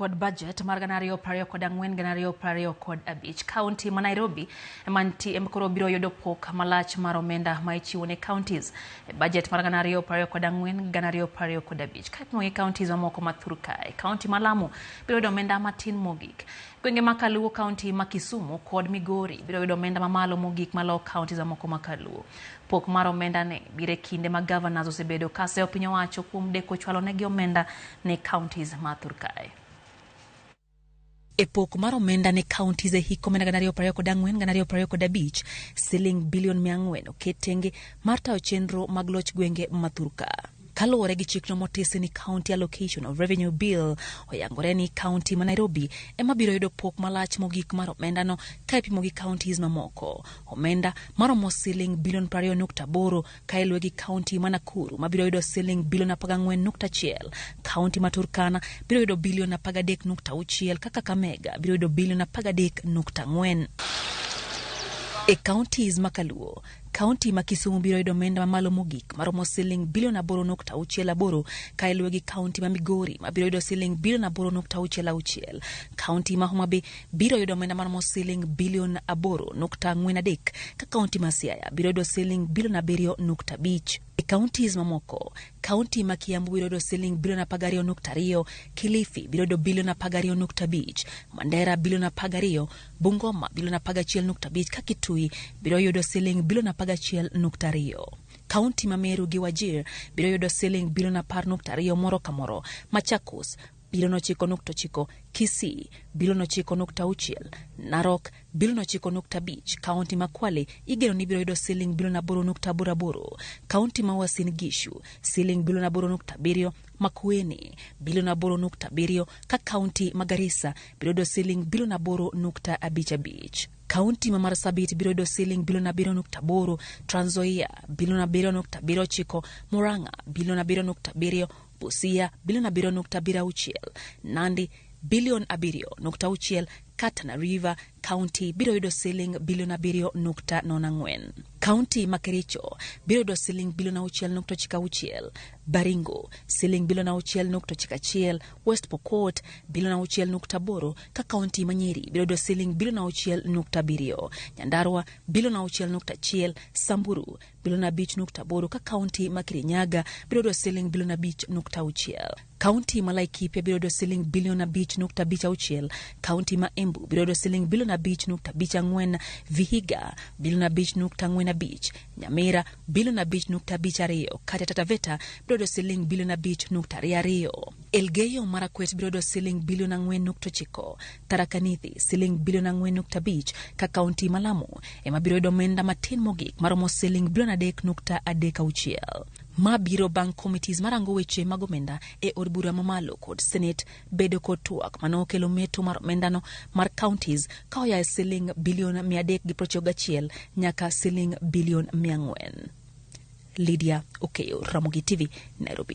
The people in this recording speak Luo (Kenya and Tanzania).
Kod budget mar 2024 2025, kaunti ma Nairobi ema nitie ema koro biro yudo pok malach mar omenda ma ichiwo ne counties e budget mar 2024 2025 ka ipimo gi counties mamoko ma thur kae. Kaunti ma Lamu biro yudo omenda matin mogik. Gwenge ma Kaluo, kaunti ma Kisumu kod Migori biro yudo omenda mamalo mogik malo counties mamoko ma Kaluo. Pok mar omenda ne biro e kinde ma governors osebedo ka seyo piny owacho kuom deko chwalo negi omenda ne counties ma thur kae. E pok mar omenda ne counties e hik omenda 2024 2025, siling bilion 400 oket tenge mar tayo chenro mag loch gwenge ma thurka. Kaluwore gi chikno motisi ni County Allocation of Revenue Bill, oyangore ni kaunti ma Nairobi ema biro yudo pok malach mogik mar omendano ka ipimo gi counties mamoko. Omenda maromo siling bilion 20.8 ka iluwe gi kaunti ma Nakuru ma biro yudo siling bilion 14.1. Kaunti ma Turkana biro yudo bilion 13.6 ka Kakamega biro yudo bilion 13.4. E counties ma Kaluo, kaunti ma Kisumu biro yudo omenda mamalo mogik maromo siling bilion 8.68 ka iluwe gi kaunti ma Migori ma biro yudo siling bilion 8.66. Kaunti ma Homa Bay biro yudo omenda maromo siling bilion 8.43 ka kaunti ma Siaya biro yudo siling bilion 7.5. E counties mamoko, kaunti ma Kiambu biro yudo siling bilion 12.2, Kilifi biro yudo bilion 12.5, Mandera bilion 12, Bungoma bilion 11.5 ka Kitui biro yudo siling bilion 11.2. Kaunti ma Meru gi Wajir biro yudo siling bilion 10.2 moro ka moro, Machakos bilion 9.9, Kisii bilion 9.6, Narok bilion 9.5. Kaunti ma Kwale igeno ni biro yudo siling bilion 8.88, kaunti ma Uasin Gishu siling bilion 8.7, Makueni bilion 8.7 ka kaunti ma Garissa biro yudo siling bilion 8.55. Kaunti ma Marsabit biro yudo siling bilion 7.8, Trans Nzoia bilion 7.79, Murang'a bilion 7.7, Busia bilion 7.76, Nandi bilion 7.6 ka Tana River County biro yudo siling bilion 7.04. Kaunti ma Kericho biro yudo siling bilion 6.96, Baringo siling bilion 6.91, West Pokot bilion 6.8 ka kaunti ma Nyeri biro yudo siling bilion 6.7, Nyandarua bilion 6.1, Samburu bilion 5.8 ka kaunti ma Kirinyaga biro yudo siling bilion 5.6. Kaunti ma Laikipia biro yudo siling bilion 5.56, kaunti ma Embu biro yudo siling bilion 5.54, Vihiga bilion 5.45, Nyamira bilion 5.52, kata Taita Taveta biro yudo siling bilion 5.22. Elgeyo Marakwet biro yudo siling bilion 4.9, Tharaka Nithi siling bilion 4.5 ka kaunti ma Lamu ema biro yudo omenda matin mogik maromo siling bilion 3.36. Ma biro bang' committees marango weche mag omenda e od bura mamalo kod Senate bedo kod twak mane okelo meto mar omendano mar counties ka oya e siling bilion 391 nyaka siling bilion 400. Lydia Okeyo, Ramogi TV, Nairobi.